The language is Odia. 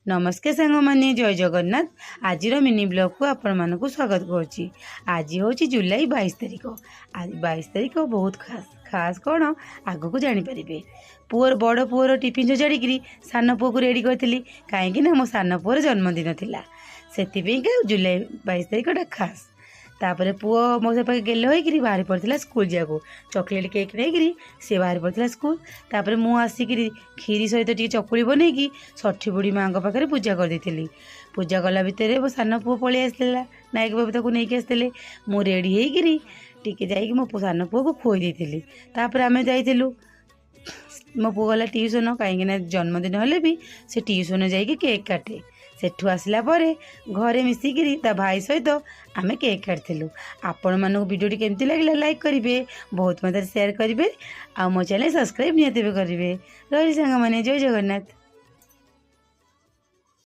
ନମସ୍କାର ସାଙ୍ଗମାନେ, ଜୟ ଜଗନ୍ନାଥ। ଆଜିର ମିନି ବ୍ଲଗ୍କୁ ଆପଣମାନଙ୍କୁ ସ୍ୱାଗତ କରୁଛି। ଆଜି ହେଉଛି ଜୁଲାଇ 22 ତାରିଖ। ଆଜି 22 ତାରିଖ ବହୁତ ଖାସ୍। ଖାସ୍ କ'ଣ, ଆଗକୁ ଜାଣିପାରିବେ। ପୁଅର, ବଡ଼ ପୁଅର ଟିଫିନ୍ ସଜାଡ଼ିକିରି ସାନ ପୁଅକୁ ରେଡ଼ି କରିଥିଲି, କାହିଁକି ନା ମୋ ସାନ ପୁଅର ଜନ୍ମଦିନ ଥିଲା। ସେଥିପାଇଁକା ଜୁଲାଇ 22 ତାରିଖଟା ଖାସ୍। ତାପରେ ପୁଅ ମୋ ପାଖେ ଗେଲ ହୋଇକିରି ବାହାରି ପଡ଼ିଥିଲା ସ୍କୁଲ ଯିବାକୁ। ଚକୋଲେଟ୍ କେକ୍ ନେଇକିରି ସେ ବାହାରି ପଡ଼ିଥିଲା ସ୍କୁଲ। ତାପରେ ମୁଁ ଆସିକିରି କ୍ଷୀରି ସହିତ ଟିକେ ଚକୁଳି ବନେଇକି ଷଠି ବୁଢ଼ୀ ମାଆଙ୍କ ପାଖରେ ପୂଜା କରିଦେଇଥିଲି। ପୂଜା କଲା ଭିତରେ ମୋ ସାନ ପୁଅ ପଳେଇ ଆସିଥିଲା। ନାୟକ ବାବୁ ତାକୁ ନେଇକି ଆସିଥିଲେ। ମୁଁ ରେଡ଼ି ହେଇକିରି ଟିକେ ଯାଇକି ମୋ ସାନ ପୁଅକୁ ଖୁଆଇ ଦେଇଥିଲି। ତାପରେ ଆମେ ଯାଇଥିଲୁ, ମୋ ପୁଅ ଗଲା ଟିଉସନ୍, କାହିଁକିନା ଜନ୍ମଦିନ ହେଲେ ବି ସେ ଟିଉସନ୍ ଯାଇକି କେକ୍ କାଟେ। ସେଠୁ ଆସିଲା ପରେ ଘରେ ମିଶିକିରି ତା ଭାଇ ସହିତ ଆମେ କେକ୍ କାଟିଥିଲୁ। ଆପଣମାନଙ୍କୁ ଭିଡ଼ିଓଟି କେମିତି ଲାଗିଲା, ଲାଇକ୍ କରିବେ, ବହୁତ ମାତ୍ରାରେ ସେୟାର କରିବେ ଆଉ ମୋ ଚ୍ୟାନେଲ୍ ସବସ୍କ୍ରାଇବ୍ ନିହାତି କରିବେ। ରହିଲି ସାଙ୍ଗମାନେ, ଜୟ ଜଗନ୍ନାଥ।